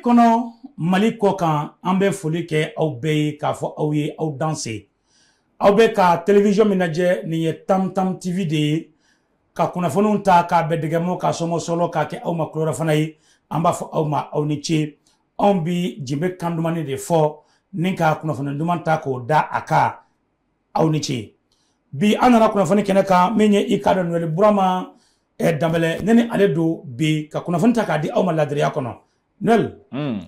Kɔnɔ, Mali kɔ kan, an bɛ foli kɛ aw bɛɛ ye k'a fɔ aw ye aw danse. Aw bɛ ka télévision min lajɛ nin ye, Tam Tam TV de ye, ka kunnafoniw ta k'a bɛɛ dɛgɛmɔ k'a sɔmɔ k'a kɛ aw ma kulɔrɔ fana ye. An b'a fɔ aw ma aw ni ce. Anw bi jenbe kan dumani de fɔ ni ka kunnafoni duman ta k'o da a kan. Aw ni ce. Bi an nana kunnafoni kɛnɛ kan min ye, i k'a dɔn, Noël Burama Danbɛlɛ, ne ni ale don bi ka kunnafoni ta k'a di aw ma ladiriya kɔnɔ. Noël,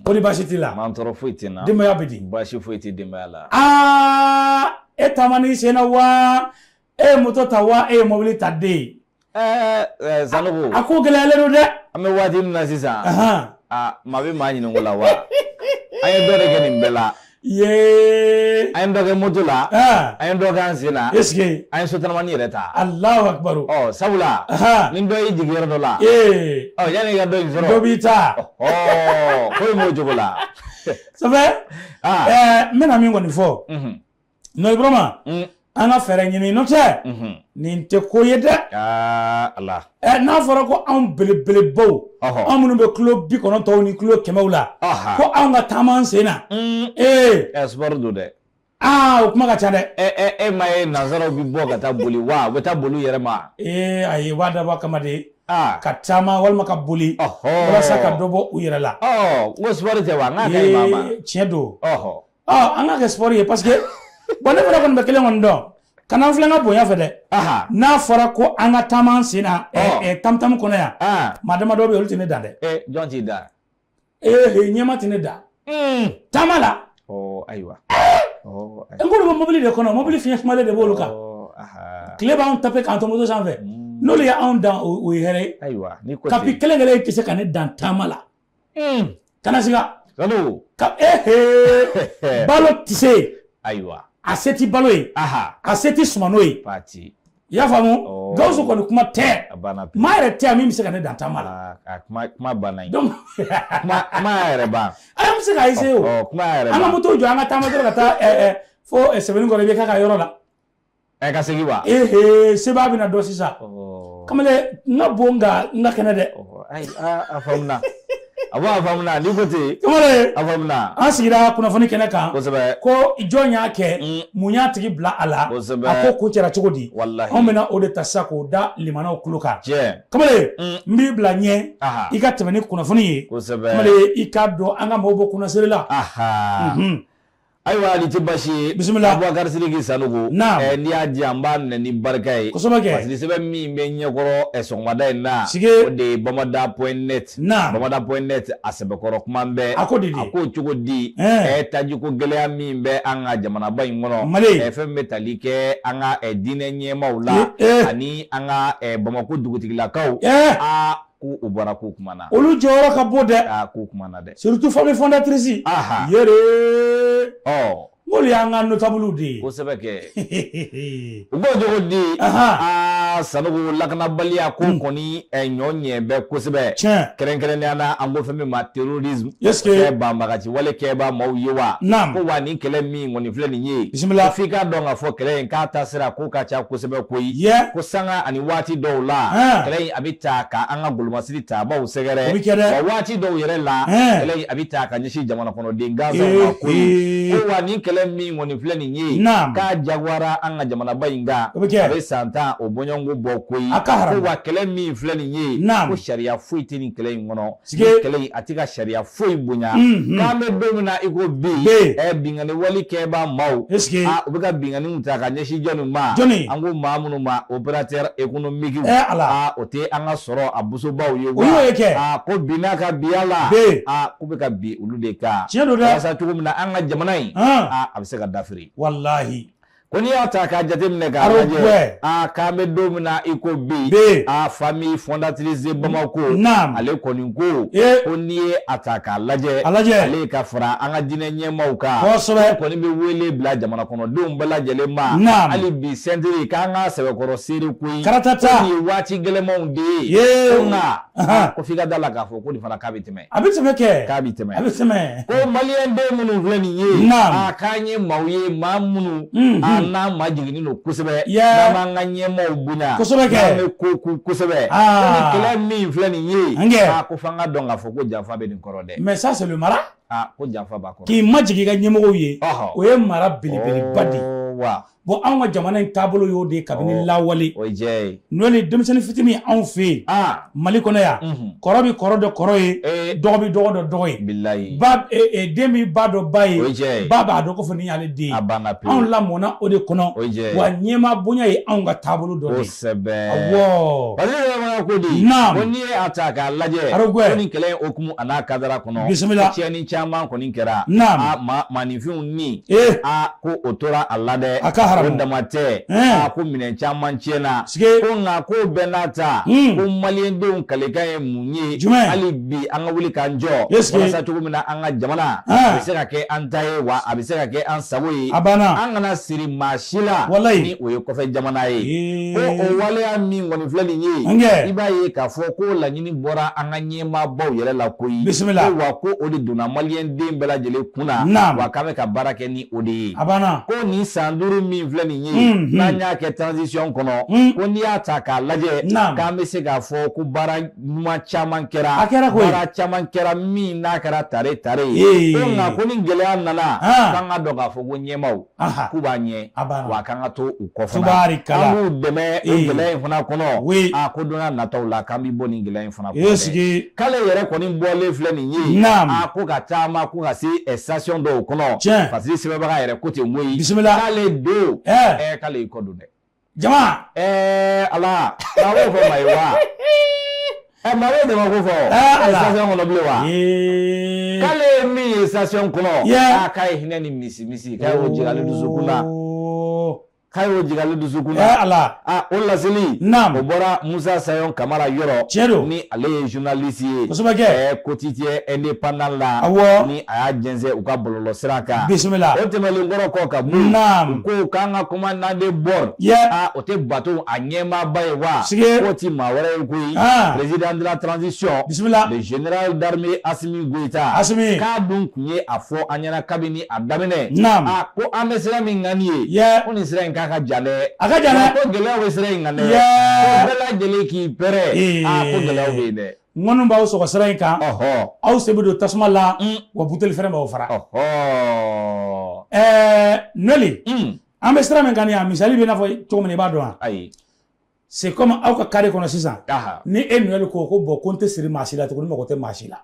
ko ni baasi t'i la? Man tɔɔrɔ foyi tɛ n na. Denbaya bɛ di? Baasi foyi tɛ denbaya la. Aa, e taama sen na wa, e ye moto ta wa, e ye mobili ta den? Ɛɛ Sanogo. A ko gɛlɛyalen don dɛ. An bɛ waati min na sisan, aa, maa bɛ maa ɲininka o la wa? An ye dɔ de kɛ nin bɛɛ la. Yee. An ye dɔ kɛ moto la, an ye dɔ kɛ an sen na. Est ce que an ye sotaramani yɛrɛ ta. Alahu akibaru. Ɔ, sabula ni dɔ y'i jigin yɔrɔ dɔ la, ɔ, yanni i ka dɔ in sɔrɔ, dɔ b'i ta. Ɔ, ko in b'o cogo la. Ça fait n bɛna min kɔni fɔ, Noël Burama, an ka fɛɛrɛ ɲini, n'o tɛ nin tɛ ko ye dɛ. Ala. N'a fɔra ko anw belebelebaw, anw minnu bɛ kilo 90 ni kilo 100 la, ko anw ka taama an sen na, ee. Ɛ, sport don dɛ. Aa, o kuma ka ca dɛ. Ɛ, e ma ye nanzaraw bɛ bɔ ka taa boli wa? U bɛ taa boli u yɛrɛ ma. Ee, ayi, u b'a dabɔ a kama de ka taama walima ka boli walasa ka dɔ bɔ u yɛrɛ la. Ɔ, n ko sport tɛ wa? N k'a ka ɲi maa ma. Tiɲɛ don. An ka kɛ sport ye, parce que bon, ne fana kɔni bɛ kelen kɔni dɔn, ka n'an filɛ n ka bonya fɛ dɛ. N'a fɔra ko an ka taama an sen na tamtam kɔnɔ yan, maa damadɔ bɛ yen, olu tɛ ne dan dɛ. Jɔn t'i dan? Ee, ɲɛma tɛ ne dan taama la. Ayiwa. N k'olu bɛ mobili de kɔnɔ, mobili fiɲɛ sumalen de b'olu kan, tile b'anw tape k'an to moto sanfɛ. N'olu ye anw dan, o ye hɛrɛ ye. Ayiwa. Kapi kelen kelen tɛ se ka ne dan taama la. Kana siga. Ka ee, balo tɛ se. Ayiwa. A se ti balo ye, a se ti sumano ye. Pati. I y'a faamu? Gawusu kɔni, kuma tɛ, maa yɛrɛ tɛ yan min bɛ se ka ne dan taama la. Kuma banna yen. Donc kuma yɛrɛ ban. An bɛ se k'a essayer o. Kuma yɛrɛ ban. An ka moto jɔ, an ka taama dɔrɔn ka taa fo Sɛbɛnnikɔrɔ, i bɛ k'a ka yɔrɔ la. Ɛ, ka segin wa? Ee, seba bɛna dɔn sisan. Kamalen, n ka bon nka n ka kɛnɛ dɛ. Ayi, a faamuna. A bɔ, a faamuna, n'i ko ten. Kamalen. A faamuna. An sigira kunnafoni kɛnɛ kan. Kosɛbɛ. Ko jɔn y'a kɛ, mun y'a tigi bila a la? Kosɛbɛ. A ko kuncɛra cogo di? Walahi. Anw bɛna o de ta sisan k'o da limanaw tulo kan. Tiɲɛ. Kamalen, n b'i bila ɲɛ i ka tɛmɛ ni kunnafoni ye. Kosɛbɛ. Kamalen, i k'a dɔn an ka maaw bɔ kunnasiri la. Ayiwa, nin tɛ basi ye. Bisimila. Abubakar Sidiki Sanogo. Naam. N'i y'a di, an b'a minɛ ni barika ye. Kosɛbɛ kɛ. Parce que sɛbɛn min bɛ ɲɛkɔrɔ sɔgɔmada in na. Sige. O de ye Bamada.net. Naam. Bamada.net, a sɛbɛkɔrɔ kuma bɛɛ. A ko di di? A ko cogo di? Tajiko gɛlɛya min bɛ an ka jamanaba in kɔnɔ. Mali. Fɛn min bɛ tali kɛ an ka diinɛ ɲɛmaaw la. Ani an ka Bamakɔ dugutigilakaw. Aa, ko u bɔra k'u kuma na. Olu jɔyɔrɔ ka bon dɛ. Aa, k'u kuma na dɛ. Surtout famille fondatrice. Yere. Ɔ. N'olu y'an ka notable de ye. Kosɛbɛ kɛ. U b'o cogo di? Aa, Sanogo, lakanabaliya ko kɔni ɲɔ ɲɛ bɛ kosɛbɛ. Tiɲɛ. Kɛrɛnkɛrɛnnenya la, an ko fɛn min ma terrorisme. Est ce que. Kɛ banbagaci wale kɛba maaw ye wa? Naam. Ko wa nin kɛlɛ min kɔni filɛ nin ye. Bisimila. F'i k'a dɔn k'a fɔ kɛlɛ in k'a ta sira ko ka ca kosɛbɛ koyi. Yɛ. Ko sanga ani waati dɔw la, kɛlɛ in a bɛ ta ka an ka golomasiri tabaw sɛgɛrɛ. O bɛ kɛ dɛ. Wa waati dɔw yɛrɛ la, kɛlɛ in a bɛ ta ka ɲɛsin jamana kɔnɔden gansanw ma koyi. Ko wa nin kɛlɛ min kɔni filɛ nin ye, Naam. K'a jagoyara an ka jamanaba in kan. O bɛ kɛ. A bɛ san 10 o bɔɲɔgɔnko bɔ koyi. A ka haramu. Ko wa kɛlɛ min filɛ nin ye, Naam. Ko sariya foyi tɛ nin kɛlɛ in kɔnɔ. Sige. Kɛlɛ in a tɛ ka sariya foyi bonya. K'an bɛ don min na i ko bi, binkanni wale kɛba maaw. Est ce que. Aa, u bɛ ka binkanniw ta ka ɲɛsin jɔnni ma? Jɔnni? An ko maa minnu ma opérateur économique. Ɛ Ala. Aa, o tɛ an ka sɔrɔ a bosobaw ye wa? O y'o ye kɛ. Aa, ko bi n'a ka biya la. Be. Aa, k'u bɛ ka bin olu de kan. Tiɲɛ don dɛ. Walasa cogo min na an ka jamana in. Aa, a bɛ se ka dafiri. Walahi. Ko n'i y'a ta k'a jateminɛ k'a lajɛ, aa, k'an bɛ don min na i ko bi, aa, famille fondatrice de Bamako. Naam. Ale kɔni ko. Ko n'i ye a ta k'a lajɛ. A lajɛ. Ale ka fara an ka diinɛ ɲɛmaaw kan. Kosɛbɛ. Kɔni bɛ wele bila jamana kɔnɔdenw bɛɛ lajɛlen ma. Naam. Hali bi sɛntiri k'an ka sɛbɛkɔrɔ seere koyi. Karatata. Ko nin ye waati gɛlɛnmanw de ye. Ko nka, ko f'i ka da la k'a fɔ ko nin fana k'a bɛ tɛmɛ. A bɛ tɛmɛ kɛ. K'a bɛ tɛmɛ. A bɛ tɛmɛ. Ko maliyɛn den minnu filɛ nin ye. Naam. A k'an ye maaw ye, maa minnu. A An n'an majiginnen don kosɛbɛ, n'an b'an ka ɲɛmaaw bonya, kosɛbɛ kɛ, n'an bɛ ko kun kosɛbɛ, ko nin kɛlɛ min filɛ nin ye, aa ko f'an ka dɔn k'a fɔ ko janfa bɛ nin kɔrɔ dɛ. Mais ça, c'est le mara. Aa ko janfa b'a kɔrɔ. K'i majigin i ka ɲɛmɔgɔw ye, o ye mara belebeleba de ye. Wa bon, anw ka jamana in taabolo y'o de ye kabini lawale. O ye diɲɛ ye. N'o denmisɛnnin fitinin anw fɛ yen, Mali kɔnɔ yan, kɔrɔ bɛ kɔrɔ dɔn kɔrɔ ye, dɔgɔ bɛ dɔgɔ dɔn dɔgɔ ye. Bilayi. Ba, den bɛ ba dɔn ba ye. O ye diɲɛ ye. Ba b'a dɔn ko fɔ nin y'ale den ye. A banna pewu. Anw lamɔnna o de kɔnɔ. O ye diɲɛ ye. Wa ɲɛmaa bonya ye anw ka taabolo dɔ de ye. Kosɛbɛ. Awɔ. Parce que ko di. Naam. Ko n'i ye a ta k'a lajɛ. Aroguɛ. Ko nin kɛlɛ in hukumu a n'a kadara kɔnɔ. Bisimila. Tiɲɛni caman kɔni kɛra. Naam. A ma maaninfinw ni. A ko o tora a la dɛ. A ka haramu. O dama tɛ. A ko minɛn caman tiɲɛna. Sige. Ko nka ko bɛɛ n'a ta. Ko maliyɛndenw kalekan ye mun ye? Jumɛn? Hali bi an ka wuli k'an jɔ. Est-ce que. Walasa cogo min na an ka jamana. A bɛ se ka kɛ an ta ye wa a bɛ se ka kɛ an sago ye. A banna. An kana siri maa si la. Walayi. Ni o ye kɔfɛ jamana ye. Ko o waleya min kɔni filɛ nin ye. Nkɛ. I b'a ye k'a fɔ ko laɲini bɔra an ka ɲɛmaabaw yɛrɛ la koyi. Bisimila. Ko wa ko o de donna maliyɛnden bɛɛ lajɛlen kun na. Naam. Wa k'an bɛ ka baara kɛ ni o de ye. A banna. Ko nin san 5 min filɛ nin ye, n'an y'a kɛ transition kɔnɔ, ko n'i y'a ta k'a lajɛ, Naam. k'an bɛ se k'a fɔ ko baara ɲuman caman kɛra. A kɛra koyi. Baara caman kɛra min n'a kɛra tare tare ye. Ko nka ko ni gɛlɛya nana, k'an ka dɔn k'a fɔ ko ɲɛmaaw, k'u b'a ɲɛ. A banna. Wa k'an ka to u kɔ fana. Tubaarikala. An b'u dɛmɛ o gɛlɛya in fana kɔnɔ. Oui. A ko don n'a nataw la k'an bɛ bɔ nin gɛlɛya in fana kɔnɔ dɛ. Est-ce. K'ale yɛrɛ kɔni bɔlen filɛ nin ye. Naam. A ko ka taama ko ka se station dɔw kɔnɔ. Tiɲɛ. Fasiri sɛbɛnbaga yɛrɛ ko ten koyi. Bisimila. K'ale don. K'ale y'i kɔ don dɛ. Jama. Ala. Maa b'o fɔ maa ye wa? Maa b'o dama ko fɔ. Ala. Station kɔnɔ bilen wa? K'ale ye min ye station kɔnɔ. Yeah. Aa k'a ye hinɛ ni misi misi. K'a y'o jigin ale dusukun na. K'a y'o jigin ale dusukun na. Ala. A o laseli. Naam. O bɔra Musa Sayon Kamara yɔrɔ. Tiɲɛ don. Ni ale ye journaliste ye. Kosɛbɛ kɛ. Quotidien indépendant la. Awɔ. Ni a y'a jɛnsɛn u ka bɔlɔlɔ sira kan. Bisimila. O tɛmɛnen kɔrɔ kɔ ka bɔ yen. Naam. U ko k'an ka commandant de bord. Yeah. A o tɛ bateau a ɲɛmaaba ye wa? Sige. K'o ti maa wɛrɛ ye koyi. Président de la transition. Bisimila. Le général d'armée Assimi Goïta. Assimi. K'a dun tun ye a fɔ an ɲɛna kabini a daminɛ. Naam. A ko an bɛ sira min kan nin ye. Yeah. Ko nin sira in k'a ka jan dɛ. A ka jan dɛ. Ko gɛlɛyaw bɛ sira in kan dɛ. Yeah. Ko bɛɛ lajɛlen k'i pɛrɛn. Aa ko gɛlɛyaw bɛ yen dɛ. Ŋɔni b'aw sɔgɔ sira in kan. Aw sen bɛ don tasuma la. Wa buteli fɛnɛ b'aw fara. Nɔli. An bɛ sira min kan nin ye, a misali bɛ i n'a fɔ cogo min na i b'a dɔn wa? Ayi. C'est comme aw ka carré kɔnɔ sisan. Ni e Nɔli ko ko bon ko n tɛ siri maa si la tuguni, n mago tɛ maa si la.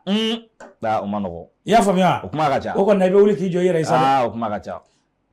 Aa o ma nɔgɔn. I y'a faamuya? O kuma ka ca. O kɔni na i bɛ wuli k'i jɔ i yɛrɛ ye sa dɛ. Aa o kuma ka ca.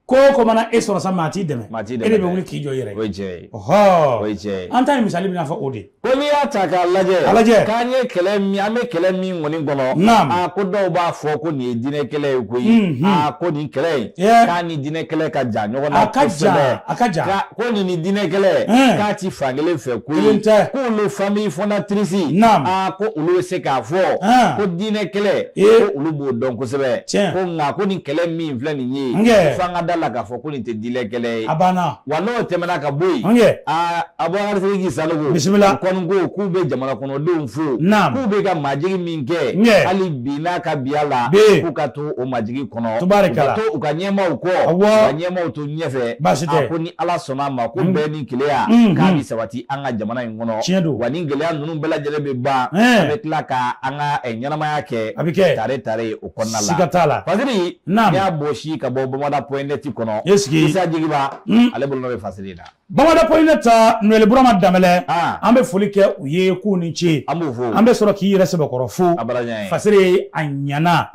Ko o ko mana e sɔrɔ sa, maa t'i dɛmɛ. Maa t'i dɛmɛ E de bɛ dɛ. wuli k'i jɔ i yɛrɛ ye. O ye tiɲɛ ye. O ye tiɲɛ ye. An ta ye misali bɛ n'a fɔ o de ye. Ko n'i y'a ta k'a lajɛ. A lajɛ. K'an ye kɛlɛ min, an bɛ kɛlɛ min kɔni kɔnɔ. Naam. Aa ko dɔw b'a fɔ ko nin ye diinɛ kɛlɛ ye koyi. Aa ko nin kɛlɛ in. K'a ni diinɛ kɛlɛ ka jan ɲɔgɔn na A ka jan, kosɛbɛ. a ka jan. Ko nin ni diinɛ kɛlɛ. K'a ti fan kelen fɛ koyi. Kelen tɛ. K'olu famille fondatrice. Naam. Aa ko olu bɛ se k'a fɔ. Ko diinɛ kɛlɛ. Ko olu b'o dɔn kosɛbɛ. Tiɲɛ. Ko nka ko nin kɛlɛ min filɛ nin ye. Nkɛ. Ko f'an ka da la k'a fɔ ko nin tɛ diinɛ kɛlɛ ye. A banna. Wa n'o tɛmɛna ka bɔ yen. Nkɛ. Aa Abubakar Sidiki Sanogo. Bisimila. U kɔni ko k'u bɛ jamana kɔnɔdenw fo. Naam. K'u bɛ ka majigin min kɛ. Nkɛ. Hali bi n'a ka bi a la. Bi. K'u ka to o majigin kɔnɔ. Tubaarikala. U ka to u ka ɲɛmaaw kɔ. Awɔ. U ka ɲɛmaaw to ɲɛfɛ. Baasi tɛ. A ko ni Ala sɔnna a ma ko bɛɛ ni keleya. K'a bɛ sabati an ka jamana in kɔnɔ. Tiɲɛ don. Wa ni gɛlɛya ninnu bɛɛ lajɛlen bɛ ban. An bɛ tila ka an ka ɲɛnamaya kɛ. A bɛ kɛ. Tare tare o kɔnɔna la. Siga t'a la. Fasiri. Naam. N'i y'a bɔsi ka bɔ Bamada point net kɔnɔ. Est-ce que. Isa Jigiba. Ale bolonɔ bɛ Fasiri la. Bamada point net Nɔli Burama Danbɛlɛ. An bɛ foli kɛ u ye k'u ni ce. An b'u fo. An bɛ sɔrɔ k'i yɛrɛ sɛbɛkɔrɔ fo. A bara ɲɛ ye. Fasiri a ɲana.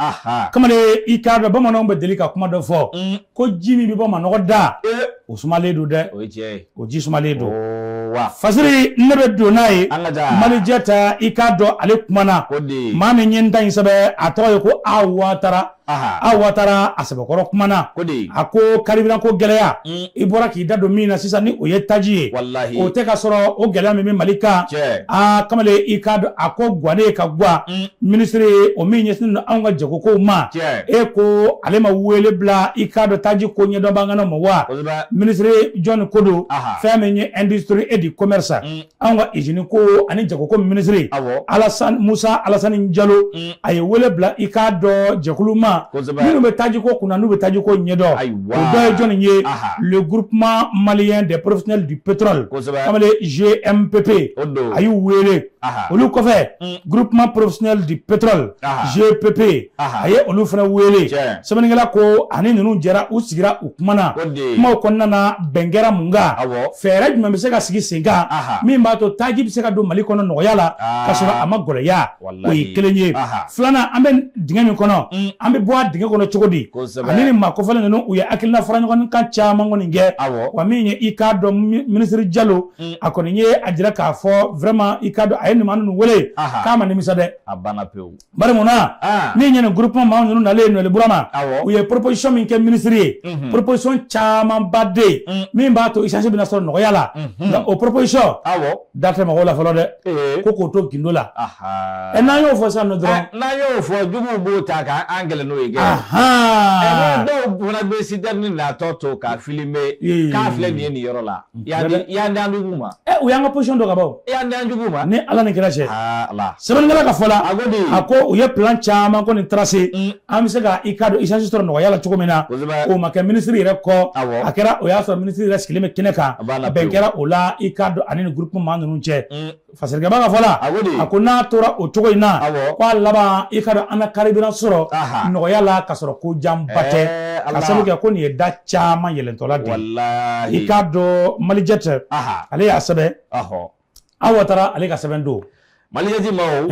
Kamalen, i k'a dɔn bamananw bɛ deli ka kuma dɔ fɔ. Ko ji min bɛ bɔ manɔgɔ da. O sumalen don dɛ. O ye tiɲɛ ye. O ji sumalen don. Wa. Fasiri ne bɛ don n'a ye. An ka taa. Malijɛ ta i k'a dɔn ale kumana. O de ye. Maa min ye n ta in sɛbɛn a tɔgɔ ye ko A Watara. A Watara a sɛbɛkɔrɔ kumana. O de ye. A ko carburant ko gɛlɛya. I bɔra k'i da don min na sisan ni o ye taji ye. Walahi. O tɛ ka sɔrɔ o gɛlɛya min bɛ Mali kan. Tiɲɛ. Aa kamalen, i k'a dɔn a ko guwanen ka guwa. Minisiri o min ɲɛsinnen don anw ka jagokow ma. Tiɲɛ. E ko ale ma wele bila i k'a dɔn taji ko ɲɛdɔnbaganaw ma wa? Kosɛbɛ. Minisiri John ko don. Fɛn min ye industrie et du commerce. Anw ka usine ko ani jagoko minisiri. Awɔ. Alassane Musa Alassane Jalo. A ye wele bila i k'a dɔn jɛkulu ma. groupement minnu bɛ tajiko kunna n'u bɛ tajiko ɲɛdɔn, o dɔ ye jɔnni ye? Le Groupement malien des professionnels du pétrole, kamalen GMPP, a y'u wele. Olu kɔfɛ, Groupement professionnel du pétrole, GPP, a ye olu fana wele. Sɛbɛnnikɛla ko ani ninnu jɛra, u sigira, u kumana. Kumaw kɔnɔna na, bɛn kɛra mun kan? Fɛɛrɛ jumɛn bɛ se ka sigi sen kan min b'a to taji bɛ se ka don Mali kɔnɔ nɔgɔya la ka sɔrɔ a ma gɛlɛya? O ye kelen ye. Filanan, an bɛ dingɛ min kɔnɔ, an bɛ bɔ a dingɛ kɔnɔ cogo di? Ani ni maa kofɔlen ninnu, u ye hakilina fara ɲɔgɔn kan caman kɔni kɛ. Wa min ye, i k'a dɔn, minisiri Jalo, a kɔni ye a jira k'a fɔ vraiment, i k'a dɔn, a ye nin maa ninnu wele k'a ma nimisa dɛ. A banna pewu. Bari munna? Min ye nin groupement maa ninnu nalen Noël Burama, u ye proposition min kɛ minisiri ye, proposition camanba de ye min b'a to essence bɛna sɔrɔ nɔgɔya la. Nka o proposition da tɛ mɔgɔw la fɔlɔ dɛ, ko k'o to gindo la. Ɛ, n'an y'o fɔ sisan nɔ dɔrɔn, n'an y'o fɔ, juguw b'o ta k'an kɛlɛ n'o ye kɛ. Dɔw fana bɛ citerne natɔ to k'a filmer k'a filɛ nin ye nin yɔrɔ la. I y'an d'an juguw ma. Ɛ, u y'an ka position dɔn ka ban. I y'an d'an juguw ma. Ni Ala ni kira cɛ. Sɛbɛnnikɛla ka fɔ la, a ko u ye plan caman kɔni tracé, an bɛ se ka, i k'a dɔn, essence sɔrɔ nɔgɔya la cogo min na. O ma kɛ minisiri yɛrɛ kɔ, a kɛra o y'a sɔrɔ minisiri yɛrɛ sigilen bɛ kɛnɛ kan. Bɛn kɛra o la, i k'a dɔn, ani ni groupement maa ninnu cɛ. Fasirikɛba ka fɔ la, a ko n'a tora o cogo in na, ko a laban, i k'a dɔn, an na carburant sɔrɔ nɔgɔya la ka sɔrɔ ko janba tɛ, ka sababu kɛ ko nin ye da caman yɛlɛntɔla de ye. I k'a dɔn, Malijet, ale y'a sɛbɛn. Awa Watara, ale ka sɛbɛn don. Malijɛti maaw,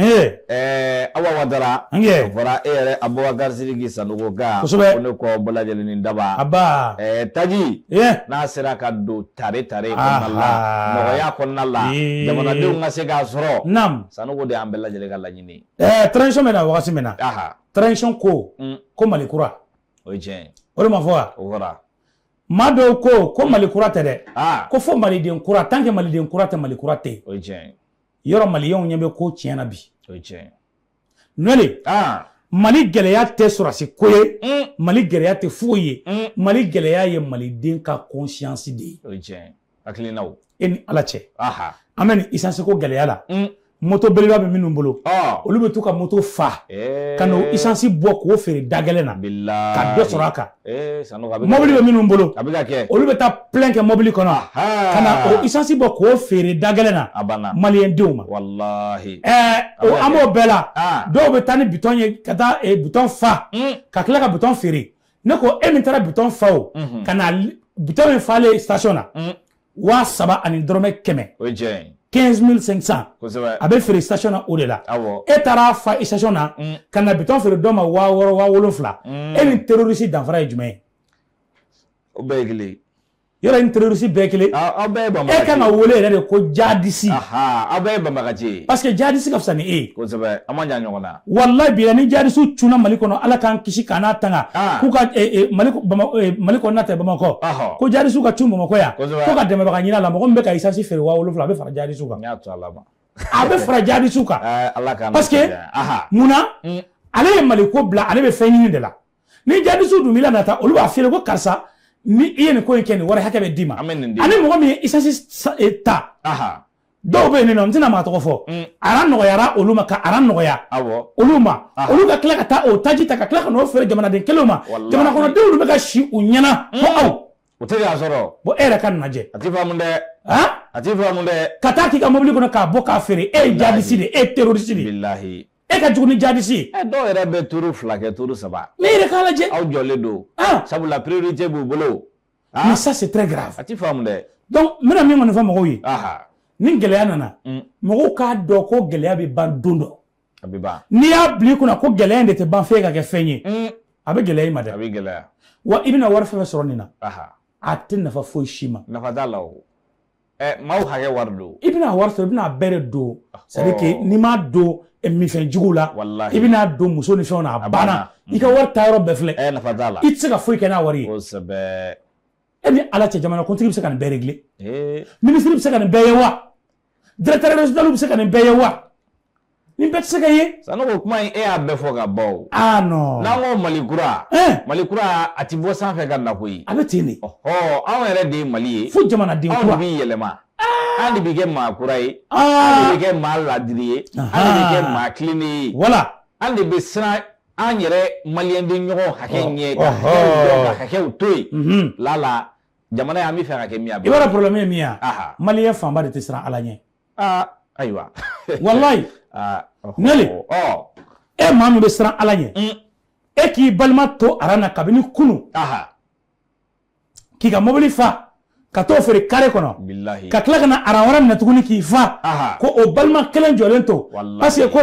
Awa Watara, o fɔra e yɛrɛ Abubakar Sidiki Sanogo kan. Ko ne kɔ bɛɛ lajɛlen ni daba. Aba. Taji n'a sera ka don tare tare kɔnɔna la, nɔgɔya kɔnɔna la, jamanadenw ka se k'a sɔrɔ. Sanogo de y'an bɛɛ lajɛlen ka laɲini. Transition bɛ na wagati min na, transition ko ko Mali kura. O ye tiɲɛ ye. O de ma fɔ wa? O fɔra. Maa dɔw ko ko Mali kura tɛ dɛ, ko fo maliden kura. Tant que maliden kura tɛ, Mali kura tɛ yen. O ye tiɲɛ ye. Yɔrɔ maliyɛnw ɲɛ bɛ ko tiɲɛ na bi. O ye tiɲɛ ye. Noël, Mali gɛlɛya tɛ sɔrɔsi ko ye, Mali gɛlɛya tɛ foyi ye. Mali gɛlɛya ye maliden ka conscience de ye. O ye tiɲɛ ye. Hakilinaw. E ni Ala cɛ. An bɛ nin essence ko gɛlɛya la. Moto belebeleba bɛ minnu bolo, olu bɛ t'u ka moto fa ka n'o essence bɔ k'o feere da gɛlɛn na ka dɔ sɔrɔ a kan. Mobili bɛ minnu bolo, olu bɛ taa plein kɛ mobili kɔnɔ ka na o essence bɔ k'o feere da gɛlɛn na maliyɛn denw ma. An b'o bɛɛ la, dɔw bɛ taa ni bitɔn ye ka taa bitɔn fa ka tila ka bitɔn feere. Ne ko e min taara bitɔn fa o, ka na bitɔn min falen station na 3100. O ye tiɲɛ ye. 15 500. A bɛ feere station na o de la. E taara fa station na ka na bitɔn feere dɔ ma 6000, 7000. E ni terroriste danfara ye jumɛn ye? O bɛɛ ye kelen. Yɔrɔ ni terroriste bɛɛ kelen. Aw bɛɛ ye banbagaci. E kan ka wele yɛrɛ de ko jadisi. Aw bɛɛ ye banbagaci ye. Parce que jadisi ka fisa ni e ye. Kosɛbɛ, an ma jan ɲɔgɔn na. Walayi bi ni jadisiw cunna Mali kɔnɔ, Ala k'an kisi k'a n'a tanga. K'u ka Mali kɔnɔna tɛ Bamakɔ. Ko jadisiw ka cun Bamakɔ yan. Ko ka dɛmɛbaga ɲini a la, mɔgɔ min bɛ ka essence feere 7000, a bɛ fara jadisiw kan. N y'a to Ala ma. A bɛ fara jadisiw kan. Parce que munna ale ye Mali ko bila, ale bɛ fɛn ɲini de la. Ni jadisiw dun b'i la nata, olu b'a f'i ye ko karisa, ni i ye nin ko in kɛ, nin wari hakɛ bɛ d'i ma. Ani mɔgɔ min ye essence ta, dɔw bɛ yen nɔ, n tɛna maa tɔgɔ fɔ, ara nɔgɔyara olu ma, ka ara nɔgɔya olu ma, olu ka tila ka taa o taji ta ka tila ka n'o feere jamanaden kelenw ma. Jamana kɔnɔdenw bɛ ka si u ɲɛna ko aw. O tɛ k'a sɔrɔ. Bon, e yɛrɛ ka nin lajɛ. A tɛ faamu dɛ. A tɛ faamu dɛ. Ka taa k'i ka mobili kɔnɔ k'a bɔ k'a feere, e ye jadisi de ye, e ye terroriste de ye. Bilahi. E ka jugu ni jadisi ye. Dɔw yɛrɛ bɛ turu 2 kɛ, turu 3. Ne yɛrɛ k'a lajɛ. Aw jɔlen don. Sabula priorité b'u bolo. Mais ça c'est très grave. A tɛ faamu dɛ. Donc n bɛna min kɔni fɔ mɔgɔw ye. Ni gɛlɛya nana, mɔgɔw k'a dɔn ko gɛlɛya bɛ ban don dɔ. A bɛ ban. N'i y'a bila i kunna ko gɛlɛya in de tɛ ban f'e ka kɛ fɛn ye, a bɛ gɛlɛya i ma dɛ. A bɛ gɛlɛya. Wa i bɛna wari fɛn fɛn sɔrɔ nin na, a tɛ nafa foyi si ma. Nafa t'a la o. Maaw hakɛ wari don. I bɛna wari sɔrɔ, i bɛna bɛɛ de don. C'est à dire que n'i m'a don minfɛn juguw la, i bɛna don muso ni fɛnw na, a banna. I ka wari taayɔrɔ bɛɛ filɛ. Nafa t'a la. I tɛ se ka foyi kɛ n'a wari ye. Kosɛbɛ. E ni Ala cɛ, jamana kuntigi bɛ se ka nin bɛɛ régler? Ministre bɛ se ka nin bɛɛ ye wa? Directeur régional bɛ se ka nin bɛɛ ye wa? Nin bɛɛ tɛ se ka ye. Sanogo, kuma in e y'a bɛɛ fɔ ka ban o. Ah non. N'an ko Mali kura. Mali kura a ti bɔ sanfɛ ka na koyi. A bɛ ten de. Anw yɛrɛ de ye Mali ye. Fo jamanaden kura. Anw de b'i yɛlɛma. An de bɛ kɛ maa kura ye. An de bɛ kɛ maa ladiri ye. An de bɛ kɛ maa tilennen ye. Voilà. An de bɛ siran An yɛrɛ maliyɛnden ɲɔgɔn hakɛ ɲɛ ka hakɛw dɔn ka hakɛw to yen lala jamana ye an bɛ fɛ ka kɛ min ye. I b'a dɔn problème ye min ye wa? Maliyɛn fanba de tɛ siran Ala ɲɛ. Aa ayiwa. Walayi. Nali. E maa min bɛ siran Ala ɲɛ. E k'i balima to aran na kabini kunun. K'i ka mobili fa ka t'o feere kare kɔnɔ ka tila ka na aran wɛrɛ minɛ tuguni k'i fa ko o balima kelen jɔlen to parce que ko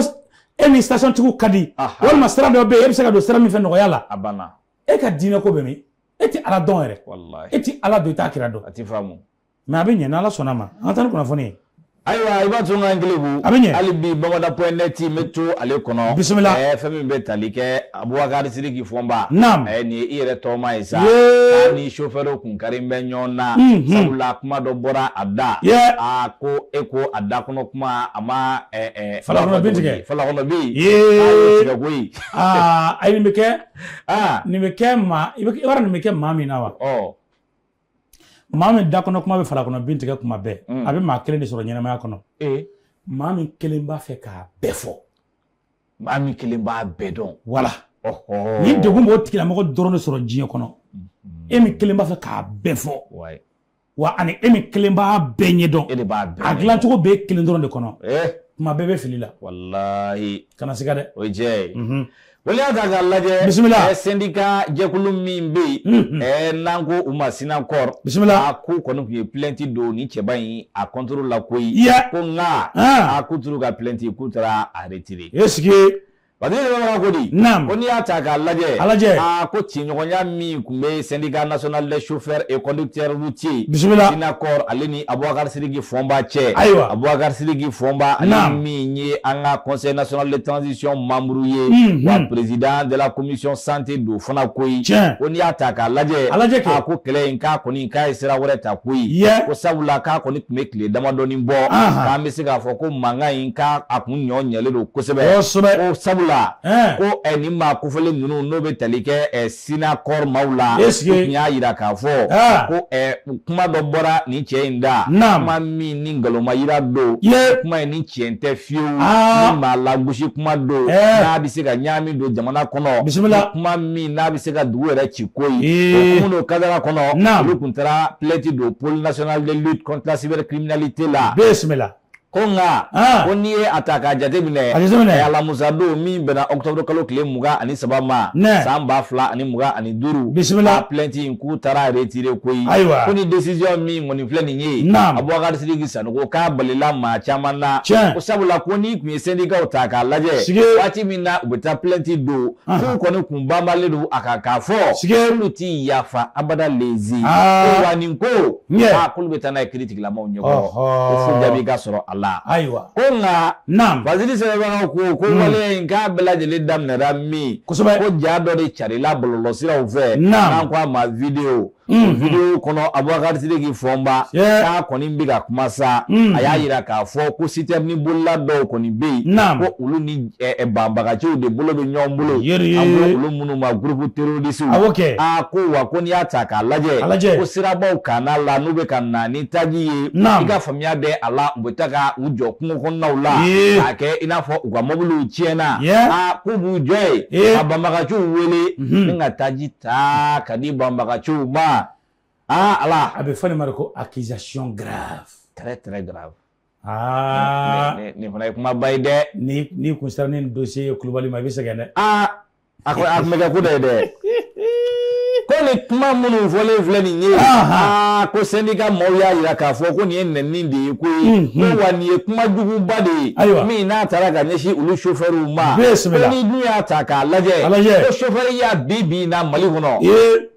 e ni station tigiw ka di walima sira dɔ bɛ yen e bɛ se ka don sira min fɛ nɔgɔya la. E ka diinɛ ko bɛ min? E tɛ Ala dɔn yɛrɛ. E tɛ Ala dɔn, i t'a kira dɔn. A tɛ faamu. Mais a bɛ ɲɛ n'Ala sɔnna ma. An ka taa ni kunnafoni ye. Ayiwa i b'a to n ka n kelebu. A bɛ ɲɛ. Hali bi bamada point net n bɛ to ale kɔnɔ. Bisimila. Fɛn min bɛ tali kɛ Abubakari Sidiki Fɔnba. Naam. Nin ye i yɛrɛ tɔgɔma ye sa. Yee. K'a ni chauffeur kun kari bɛ ɲɔgɔn na. Unhun. Sabula kuma dɔ bɔra a da. Yee. Aa ko e ko a da kɔnɔ kuma a ma Falakɔnɔ bin tigɛ. Falakɔnɔ bin. Yee. K'a y'o tigɛ koyi. Aa ayi nin bɛ kɛ. Aa. Nin bɛ kɛ maa i b'a dɔn nin bɛ kɛ maa min na wa? Ɔ. Maa min da kɔnɔ kuma bɛ falakɔnɔ bin tigɛ kuma bɛɛ a bɛ maa kelen de sɔrɔ ɲɛnamaya kɔnɔ. Maa min kelen b'a fɛ k'a bɛɛ fɔ. Maa min kelen b'a bɛɛ dɔn. Voilà. Nin degun b'o tigilamɔgɔ dɔrɔn de sɔrɔ diɲɛ kɔnɔ. E min kelen b'a fɛ k'a bɛɛ fɔ. Wa ani e min kelen b'a bɛɛ ɲɛdɔn. E de b'a bɛɛ. A dilancogo b'e kelen dɔrɔn de kɔnɔ. Kuma bɛɛ bɛ fili la. Walahi. Kana siga dɛ. O ye diɲɛ ye. Ko n'i y'a ta k'a lajɛ. Bisimila. Syndicat jɛkulu min bɛ yen. N'an ko u ma Synacor. Bisimila. A k'u kɔni tun ye plainte don nin cɛba in a contre la koyi. Iya. Ko nka. A k'u t'u ka plainte k'u taara a retirer. Est-ce que. Parce que ko di. Naam. Ko n'i y'a ta k'a lajɛ. A lajɛ. Aa ko ciɲɔgɔnya min tun bɛ syndicat national des chauffeurs et conducteurs routiers. Bisimila. Synacor ale ni Abubakar Sidiki Fɔnba cɛ. Ayiwa. Abubakar Sidiki Fɔnba ale min ye an ka conseil national de transition membre ye. Wa président de la commission santé don fana koyi. Tiɲɛ. Ko n'i y'a ta k'a lajɛ. A lajɛ kɛ. A ko kɛlɛ in k'a kɔni k'a ye sira wɛrɛ ta koyi. Yɛ. Ko sabula k'a kɔni tun bɛ tile damadɔnin bɔ. K'an bɛ se k'a fɔ ko mankan in k'a kun ɲɔ ɲɛlen don kosɛbɛ. Kosɛbɛ. Ko sabula. Ko nin maa kofɔlen ninnu n'o bɛ tali kɛ Synacor maaw la. Est-ce que. U tun y'a jira k'a fɔ. Ko kuma dɔ bɔra nin cɛ in da. Naam. Kuma min ni nkalonma yira don. Ye. Kuma in ni tiɲɛ tɛ fiyewu. Ni maa lagosi kuma don. N'a bɛ se ka ɲaami don jamana kɔnɔ. Bisimila. Kuma min n'a bɛ se ka dugu yɛrɛ ci koyi. O hukumu n'o kadara kɔnɔ. Naam. Olu tun taara plainte don pôle national de lutte contre la cybercriminalité la. Bisimila. Ko nka ko n'i ye a ta k'a jateminɛ a jateminɛ alamusa don min bɛnna octobre kalo tile 23 ma san 2025. Bisimila. A plainte in k'u taara retirer koyi. Ayiwa. Ko ni décision min kɔni filɛ nin ye. Naam. Abubakar Sidiki Sanogo k'a balila maa caman na. Tiɲɛ. Ko sabula ko n'i tun ye syndicat ta k'a lajɛ. Sige. Waati min na u bɛ taa plainte don. K'u kɔni kun banbalen don a kan k'a fɔ. Sige. K'olu ti yafa abada lezi. Ko wa nin ko. Ɲɛ. K'olu bɛ taa n'a ye kiiritigilamaw ɲɛkɔrɔ. Ko fo jaabi ka sɔrɔ a la. Ayiwa. Ko nka. Naam. Waziri sɛbɛnbagaw ko waleya in k'a bɛɛ lajɛlen daminɛra min. Kosɛbɛ. Ko ja dɔ de carila bɔlɔlɔsiraw fɛ. Naam. N'an ko a ma vidéo. Vidéo kɔnɔ Abubakar Sidiki Fɔnba. K'a kɔni bɛ ka kuma sa. A y'a jira k'a fɔ ko citerne bolila dɔw kɔni bɛ yen. Naam. Ko olu ni banbagaciw de bolo bɛ ɲɔgɔn bolo. Yeri. An ko olu minnu ma groupe terroriste. Awɔ kɛ. Aa ko wa ko n'i y'a ta k'a lajɛ. A lajɛ. Ko sirabaw kanna la n'u bɛ ka na ni taji ye. Naam. I ka faamuya bɛ a la u bɛ taa ka u jɔ kungo kɔnɔnaw la. K'a kɛ i n'a fɔ u ka mobiliw tiɲɛna. Aa k'u b'u jɔ yen. Ka banbagaciw wele. Ni ka taji ta ka di banbagaciw ma. Aa Ala. A bɛ fɔ nin ma de ko accusation grave. Très très grave. Aa. Nin fana ye kumaba ye dɛ. N'i kun sera ni nin dossier ye Kulubali ma i bɛ sɛgɛn dɛ. Aa a tun bɛ kɛ ko dɔ ye dɛ. Ko nin kuma minnu fɔlen filɛ nin ye. Aa ko syndicat maaw y'a jira k'a fɔ ko nin ye nɛni de ye koyi. Ko wa nin ye kuma juguba de ye. Ayiwa. Min n'a taara ka ɲɛsin olu chauffeurs ma. Bisimila. Ko ni dun y'a ta k'a lajɛ. A lajɛ. Ko chauffeur ya bi bi in na Mali kɔnɔ.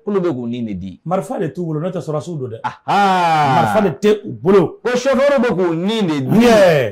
K'olu bɛ k'u ni de di. Marifa de t'u bolo n'o tɛ sɔrɔdasiw don dɛ. Marifa de tɛ u bolo. Ko chauffeur bɛ k'u ni de di.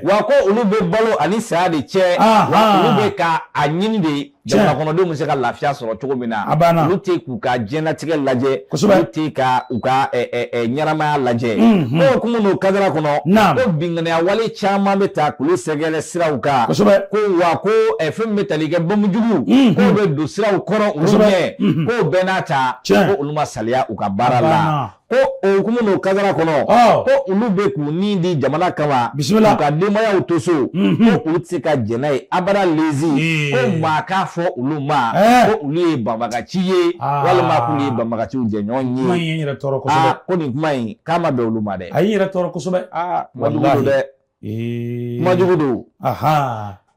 Wa ko olu bɛ balo ani saya de cɛ. Wa olu bɛ ka a ɲini de. Jamana kɔnɔdenw bɛ se ka lafiya sɔrɔ cogo min na. A banna. Olu tɛ k'u ka diɲɛlatigɛ lajɛ. Kosɛbɛ. Olu tɛ ka u ka ɲɛnamaya lajɛ. Ko hukumu n'o kadara kɔnɔ. Naam. Ko binkanniya wale caman bɛ ta k'olu sɛgɛrɛ siraw kan. Kosɛbɛ. Ko wa ko fɛn min bɛ tali kɛ bɔnmujugu. K'o bɛ don siraw kɔrɔ olu ɲɛ. K'o bɛɛ n'a ta. Tiɲɛ. Ko olu ma saliya u ka baara la. Ko o hukumu n'o kadara kɔnɔ, ko olu bɛ k'u ni di jamana kama, bisimila, k'u ka denbayaw to so, ko olu tɛ se ka jɛn n'a ye abada lezi, ko maa k'a fɔ olu ma ko olu ye banbagaci ye, walima k'olu ye banbagaciw jɛɲɔgɔn ye. Kuma in ye n yɛrɛ tɔɔrɔ kosɛbɛ. Ko nin kuma in k'a ma bɛn olu ma dɛ. A ye n yɛrɛ tɔɔrɔ kosɛbɛ. Aa, kuma jugu don dɛ. Kuma jugu don.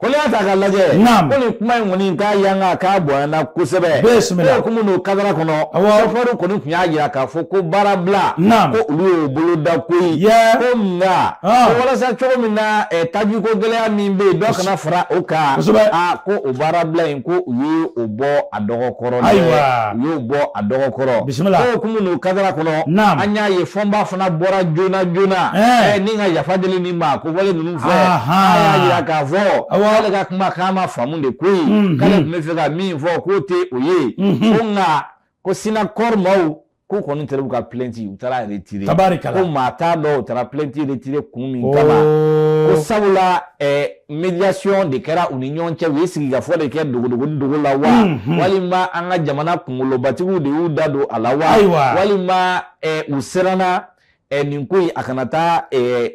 Ko n'i y'a ta k'a lajɛ, ko nin kuma in kɔni k'a yanga k'a bonyana kosɛbɛ. Bisimila. Ko hukumu n'o kadara kɔnɔ, sofɛriw kɔni tun y'a jira k'a fɔ ko baarabila, ko olu y'o boloda koyi. Ko nka, ko walasa cogo min na tajiko gɛlɛya min bɛ yen, dɔ kana fara o kan. Kosɛbɛ. Aa, ko o baarabila in, ko u ye o bɔ a dɔgɔ kɔrɔ dɛ. Ayiwa. U y'o bɔ a dɔgɔ kɔrɔ. Bisimila. Ko hukumu n'o kadara kɔnɔ, an y'a ye Fɔnba fana bɔra joona joona. Ni ka yafa deli nin maa kofɔlen ninnu fɛ. A y'a jira k'a fɔ k'ale ka kuma k'a ma faamu de koyi, k'ale tun bɛ fɛ ka min fɔ k'o tɛ o ye, ko nka ko Synacor maaw k'u kɔni taara u ka plainte u taara retirer. Tabarikala. Ko maa t'a dɔn u taara plainte retirer kun min kama, ko sabula médiation de kɛra u ni ɲɔgɔn cɛ, u ye sigikafɔ de kɛ dogodogo dogo la wa, walima an ka jamana kunkolobatigiw de y'u da don a la wa, walima u siranna nin ko in a kana taa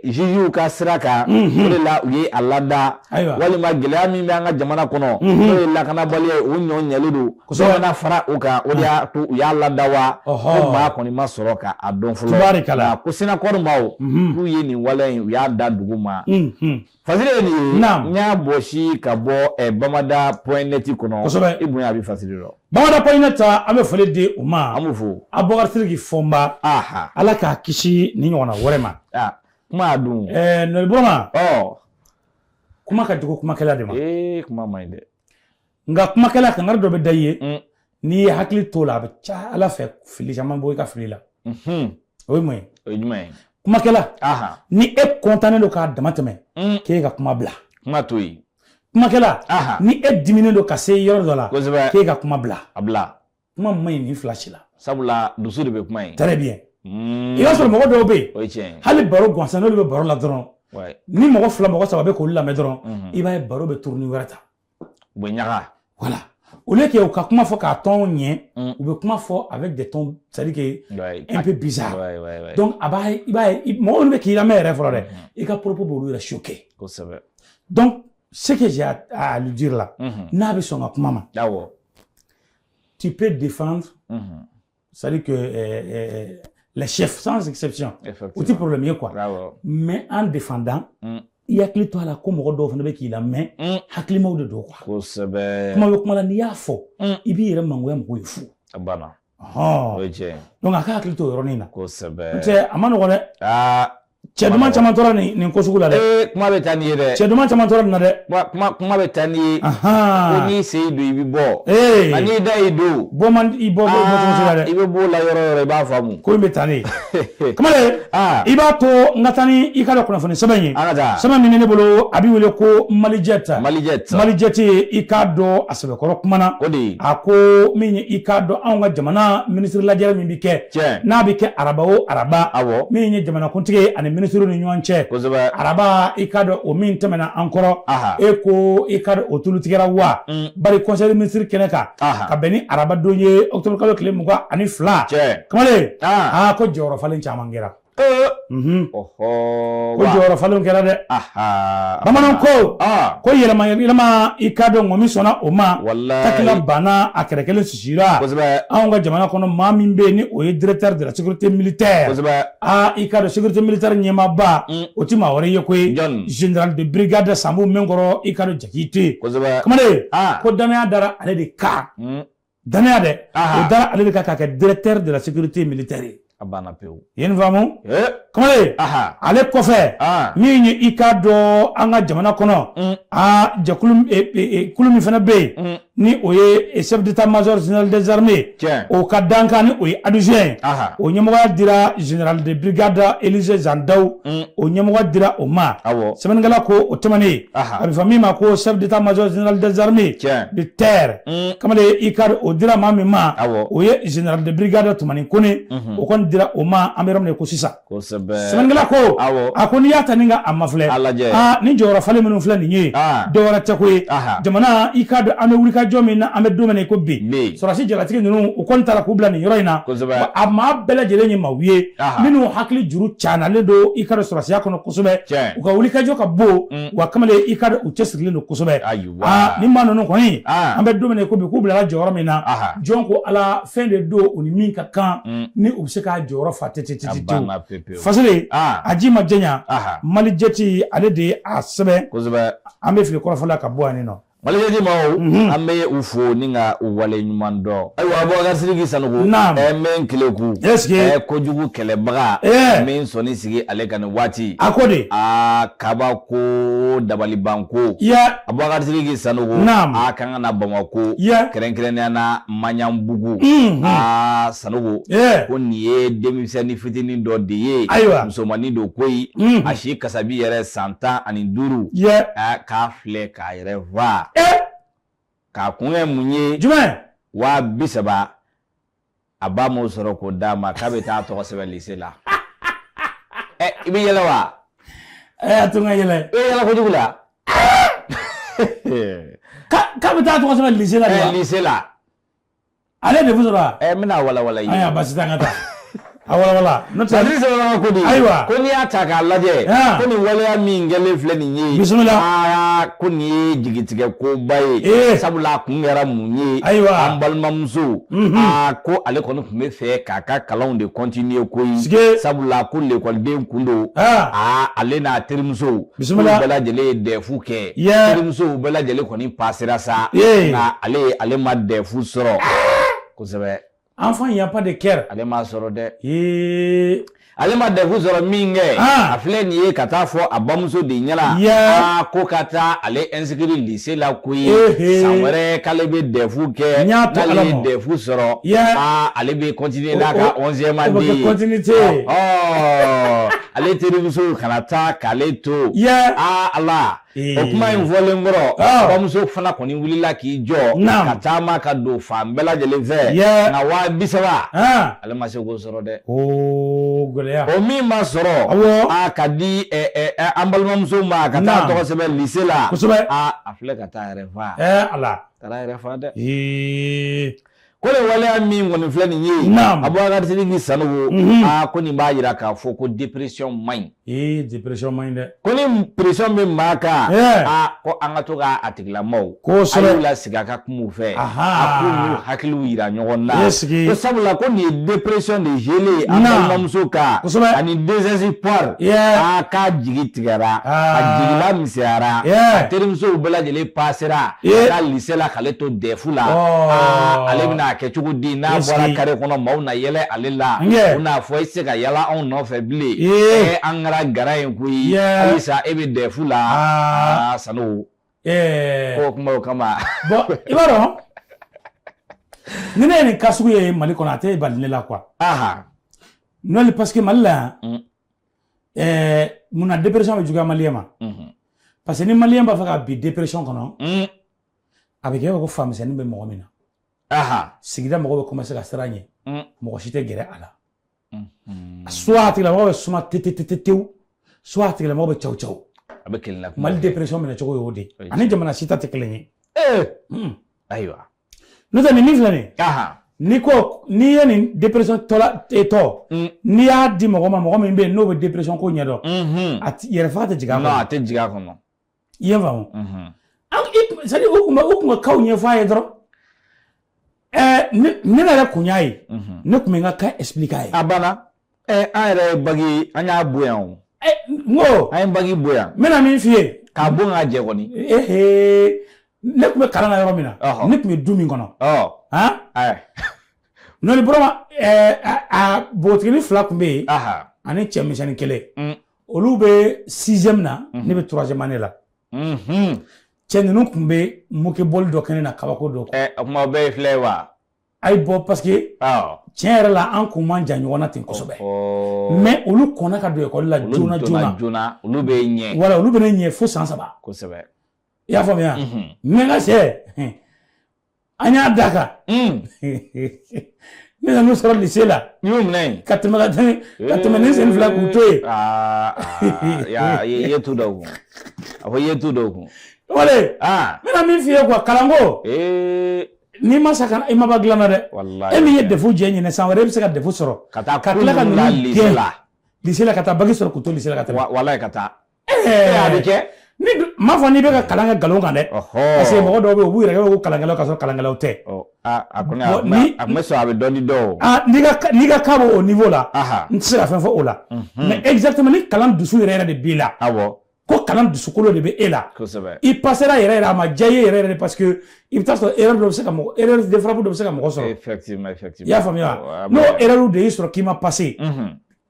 jugew ka sira kan, o de la u ye a lada, walima gɛlɛya min bɛ an ka jamana kɔnɔ, n'o ye lakanabaliya ye, o ɲɔ ɲɛlen don, dɔ kana fara o kan, o de y'a to u y'a lada wa, ko maa kɔni ma sɔrɔ ka a dɔn fɔlɔ. Ko Synacor maaw k'u ye nin waleya in, u y'a da dugu ma. Fasiri ye nin ye, n y'a bɔsi ka bɔ bamada point net kɔnɔ. Kosɛbɛ. I bonya a bɛ fasiri dɔn. Bamada point net, an bɛ foli di u ma. An b'u fo. Abubakar Sidiki Fɔnba. Ala k'a kisi nin ɲɔgɔnna wɛrɛ ma. Kuma y'a dun. Nɔri Burama. Kuma ka jugu kumakɛla de ma. Ee, kuma man ɲi dɛ. Nka kumakɛla, kangari dɔ bɛ da i ye. N'i ye hakili t'o la, a bɛ ca Ala fɛ fili caman bɔ i ka fili la. O ye mun ye? O ye jumɛn ye? Kumakɛla, ni e kɔntannen don k'a dama tɛmɛ, k'e ka kuma bila. Kuma to yen. Kumakɛla, ni e diminen don ka se yɔrɔ dɔ la, k'e ka kuma bila. A bila. Kuma man ɲi nin fila si la. Sabula dusu de bɛ kuma yen. Très bien. I b'a sɔrɔ mɔgɔ dɔw bɛ yen. O ye tiɲɛ ye. Hali baro gansan, n'olu bɛ baro la dɔrɔn, ni mɔgɔ fila, mɔgɔ saba bɛ k'olu lamɛn dɔrɔn, i b'a ye baro bɛ tourner wɛrɛ ta. U bɛ ɲaga. Voilà. Au lieu que u ka kuma fɔ k'a tɔn ɲɛ, u bɛ kuma fɔ avec des tons, c'est-à-dire que un peu bizarre. Donc a b'a i b'a ye mɔgɔ minnu bɛ k'i lamɛn yɛrɛ fɔlɔ dɛ, i ka propos b'olu yɛrɛ choquer. Kosɛbɛ. Donc ce que j'ai à lui dire là, n'a bɛ sɔn ka kuma ma. Tu peux défendre, c'est-à-dire que les chefs sans exception. O ti problème ye quoi. Mais en défendant, i hakili to a la ko mɔgɔ dɔw fana bɛ k'i lamɛn, hakilimaw de don quoi. Kosɛbɛ. Kuma bɛ kuma la, n'i y'a fɔ, i b'i yɛrɛ mangoya mɔgɔw ye fu. A banna. O ye tiɲɛ ye. Donc a ka hakili to o yɔrɔnin na. Kosɛbɛ. N'o tɛ a ma nɔgɔn dɛ. Cɛ duman caman tora nin ko sugu la dɛ. Ee, kuma bɛ taa n'i ye dɛ. Cɛ duman caman tora nin na dɛ. Kuma bɛ taa n'i ye. Ko n'i sen y'i don i bɛ bɔ. Nka n'i da y'i don. Bɔ man i bɔ bɔ cogo si la dɛ. I bɛ b'o la yɔrɔ o yɔrɔ, i b'a faamu. Ko in bɛ taa ne ye. Kamalen, i b'a to n ka taa ni i ka dɔn kunnafoni sɛbɛn ye. An ka taa. Sɛbɛn min bɛ ne bolo, a bɛ wele ko Malijet. Malijet. Malijet ye, i k'a dɔn a sɛbɛkɔrɔ kumana. O de ye. A ko min ye, i k'a dɔn anw ka jamana minisiri lajɛrɛ min bɛ kɛ. Tiɲɛ. N'a bɛ kɛ araba o araba. Awɔ. Min ye jamanakuntigi ye ani minisiriw ni ɲɔgɔn cɛ. Kosɛbɛ. Araba, i k'a dɔn o min tɛmɛna an kɔrɔ. E ko i k'a dɔn o tulu tigɛra wa. Bari conseil des ministres kɛnɛ kan. Ka bɛn ni araba don ye, octobre kalo tile 22. Tiɲɛ. Kamalen. Aa, ko jɔyɔrɔ falen caman kɛra. Ko jɔyɔrɔ falen kɛra dɛ. Bamananw ko ko yɛlɛma yɛlɛma, i k'a dɔn ŋɔmi sɔnna o ma. Takila banna a kɛrɛ kelen sisira. Anw ka jamana kɔnɔ, maa min bɛ yen ni o ye directeur de la sécurité militaire. Aa, i k'a dɔn sécurité militaire ɲɛmaaba, o ti maa wɛrɛ ye koyi. Général de brigade Sanbu Mɛnkɔrɔ, i k'a dɔn Jakite. Kamalen, ko danaya dara ale de kan. Danaya dɛ, o dara ale de kan k'a kɛ directeur de la sécurité militaire ye. A banna pewu. I ye nin faamu? Kamalen, ale kɔfɛ, min ye i k'a dɔn an ka jamana kɔnɔ, aa, jɛkulu kulu min fana bɛ yen ni o ye chef d'état-major général des armées, o ka dankan ni o ye adjoint ye, o ɲɛmɔgɔya dira général de brigade Élisée Zandaw, o ɲɛmɔgɔya dira o ma. Sɛbɛnnikɛla ko o tɛmɛnen, a bɛ fɔ min ma ko chef d'état-major général des armées de terre. Kamalen, i ka o dira maa min ma, o ye général de brigade Tumani Kone, o kɔni dira o ma an bɛ yɔrɔ min na ko sisan. Sɛbɛnnikɛla ko a ko n'i y'a ta ni ka a mafilɛ, aa, ni jɔyɔrɔ falen minnu filɛ nin ye, dɔwɛrɛ tɛ ko ye. Jamana, i k'a dɔn an bɛ wuli ka wulikajɔ min na an bɛ don min na i ko bi sɔrɔdasi jalatigi ninnu u kɔni taara k'u bila nin yɔrɔ in na a maa bɛɛ lajɛlen ye maaw ye minnu hakili juru canalen don i ka dɔn sɔrɔdasiya kɔnɔ kosɛbɛ u ka wulikajɔ ka bon wa kamalen i ka dɔn u cɛsirilen don kosɛbɛ nin maa ninnu kɔni an bɛ don min na i ko bi k'u bilala jɔyɔrɔ min na jɔn ko ala fɛn de don u ni min ka kan ni u bɛ se k'a jɔyɔrɔ fa tetetetewu Fasere a ji ma janya Malijet ale de ye a sɛbɛn an bɛ fili kɔrɔfɔ la ka bɔ yan nɔ Malijet maaw an bɛ u fo ni ka u wale ɲuman dɔn ayiwa Abubakar Sidiki Sanogo n bɛ keleku kojugu kɛlɛbaga n bɛ sɔnni sigi ale kan nin waati a ko de aa kabako dabalibanko Abubakar Sidiki Sanogo a kan ka na Bamakɔ kɛrɛnkɛrɛnnenya na Maɲanbugu aa Sanogo ko nin ye denmisɛnnin fitinin dɔ de ye ayiwa musomannin don koyi a si kasabi yɛrɛ san 15 k'a filɛ k'a yɛrɛ fa k'a kun ye mun ye jumɛn 30,000 a ba m'o sɔrɔ k'o d'a ma k'a bɛ taa tɔgɔ sɛbɛn lycée la i bɛ yɛlɛ wa a to n ka yɛlɛ i bɛ yɛlɛ kojugu la k'a bɛ taa tɔgɔ sɛbɛn lycée la lycée la ale de bɛ sɔrɔ wa n bɛna walawala i ye ayiwa baasi tɛ an ka taa a walawala n'o tɛ Sadiri sɛbɛnna ko di ayiwa ko n'i y'a ta k'a lajɛ ko nin waleya min kɛlen filɛ nin ye bisimila aa ko nin ye jigitigɛ koba ye sabula a kun kɛra mun ye ayiwa an balimamuso aa ko ale kɔni tun bɛ fɛ k'a ka kalanw de continuer koyi sabula ko lekɔliden kun don aa ale n'a terimuso bisimila bɛɛ lajɛlen ye DEF kɛ terimusow bɛɛ lajɛlen kɔni pasera sa nka ale ma DEF sɔrɔ kosɛbɛ Enfant, il n'y a pas de cœur. Ale m'a sɔrɔ dɛ. Ale ma DEF sɔrɔ min kɛ. A filɛ nin ye ka taa fɔ a bamuso de ɲɛna. Aa ko ka taa ale inscrire lycée la koyi. San wɛrɛ k'ale bɛ DEF kɛ. N'ale ye DEF sɔrɔ. Aa ale bɛ continuer n'a ka 11e année ye. O bɛ kɛ continuité. Ɔ ale terimuso kana taa k'ale to. Aa Ala. O kuma in fɔlen kɔrɔ bamuso fana kɔni wulila k'i jɔ ka taama ka don fan bɛɛ lajɛlen fɛ nka 30,000 ale ma se k'o sɔrɔ dɛ gɛlɛya o min ma sɔrɔ a ka di an balimamuso ma ka taa tɔgɔ sɛbɛn lycée la kosɛbɛ a filɛ ka taa yɛrɛ fa Ala taara yɛrɛ fa dɛ ko nin waleya min kɔni filɛ nin ye Abubakar Sidiki Sanogo aa ko nin b'a jira k'a fɔ ko dépression man ɲi dépression man ɲi dɛ ko ni pression bɛ maa kan aa ko an ka to k'a a tigilamaaw kosɛbɛ a y'u lasigi a ka kuma u fɛ a k'u n'u hakiliw yira ɲɔgɔn na ko sabula ko nin ye dépression de gelée an balimamuso kan kosɛbɛ ani désespoir aa k'a jigi tigɛra a jigila misɛnyara a terimusow bɛɛ lajɛlen pasera ka taa lycée la k'ale to DEF la ale bɛna a kɛ cogo di n'a bɔra carré kɔnɔ maaw na yɛlɛ ale la u n'a fɔ i tɛ se ka yala anw nɔfɛ bilen an kɛra gara ye koyi halisa e bɛ DEF la Sanogo k'o kuma o kama bon i b'a dɔn ni ne ye nin cas sugu ye Mali kɔnɔ a tɛ bali ne la quoi n'o parce que Mali la yan munna dépression bɛ juguya malien ma parce que ni malien b'a fɛ ka bin dépression kɔnɔ a bɛ kɛ ko faamisɛnnin bɛ mɔgɔ min na sigida mɔgɔw bɛ commencer ka siran ɲɛ mɔgɔ si tɛ gɛrɛ a la soit a tigilamɔgɔ bɛ suma tetetetewu soit a tigilamɔgɔ bɛ caw caw a bɛ kelen la Mali dépression minɛ cogo y'o de ye ani jamana si ta tɛ kelen ye ayiwa n'o tɛ nin min filɛ nin ye n'i ko n'i ye nin dépression tɔ la tɔ n'i y'a di mɔgɔ ma mɔgɔ min bɛ yen n'o bɛ dépression ko ɲɛdɔn a yɛrɛ faga tɛ jigin a kɔnɔ a tɛ jigin a kɔnɔ i ye n faamu c'est à dire u kun ka cas ɲɛfɔ a ye dɔrɔn ne yɛrɛ kun y'a ye ne kun bɛ n ka cas expliquer a ye a banna an yɛrɛ ye bac an y'a bon yan o n ko an ye bac bon yan n bɛna min f'i ye k'a bon k'a jɛ kɔni ne tun bɛ kalan na yɔrɔ min na ne tun bɛ du min kɔnɔ han n'o ni bɔrɔma a npogotiginin fila tun bɛ yen ani cɛmisɛnnin kelen olu bɛ sixième na ne bɛ troisième année la cɛ ninnu tun bɛ moquer bɔli dɔ kɛ ne na kabako dɔ o kuma bɛɛ ye filɛ ye wa ayi bɔ parce que tiɲɛ yɛrɛ la an kun man jan ɲɔgɔn na ten kosɛbɛ mais olu kɔnna ka don ekɔli la joona joona joona olu bɛ ɲɛ wala olu bɛ ne ɲɛ fo san 3 kosɛbɛ i y'a faamuya mais n ka sɛ an y'a da kan ne nan'u sɔrɔ lycée la n y'u minɛ yen ka tɛmɛ ka tɛmɛ ni sen fila k'u to yen i ye tu dɔw kun a fɔ i ye tu dɔw kun Wale Ah. n bɛna min f'i ye quoi, kalanko, n'i ma sa kana i ma ban dilan na dɛ. Wallahi. E min ye DEF jɛ ɲinɛ, san wɛrɛ e bɛ se ka DEF sɔrɔ Ka taa ka tila ka ko ninnu la ninnu lycée gɛn la. Lycée la, ka taa bac sɔrɔ k'u to lycée la ka tɛmɛ. Wallahi, ka taa. A bɛ kɛ. Ni n m'a fɔ n'i bɛ ka kalan kɛ nkalon kan dɛ, parce que mɔgɔ dɔw bɛ yen, u b'u yɛrɛ kɛ ko kalankɛlaw ka sɔrɔ kalankɛlaw tɛ. Ɔ, a kɔni Bon, a tun bɛ a tun bɛ sɔn, a bɛ dɔ di dɔw. Ah, n'i ka cas b'o niveau la, n tɛ se ka fɛn fɔ o la. Mais exactement, ni kalan dusu yɛrɛ yɛrɛ de b'i la, ko kalan dusukolo de bɛ e la, i passera yɛrɛ yɛrɛ, a ma diya i ye yɛrɛ yɛrɛ, parce que i bɛ taa sɔrɔ erreur dɔ bɛ se ka mɔgɔ, erreur de frappe dɔ bɛ se ka mɔgɔ sɔrɔ. Effectivement, effectivement. I y'a faamuya wa? N'o erreur de y'i sɔrɔ k'i ma passer,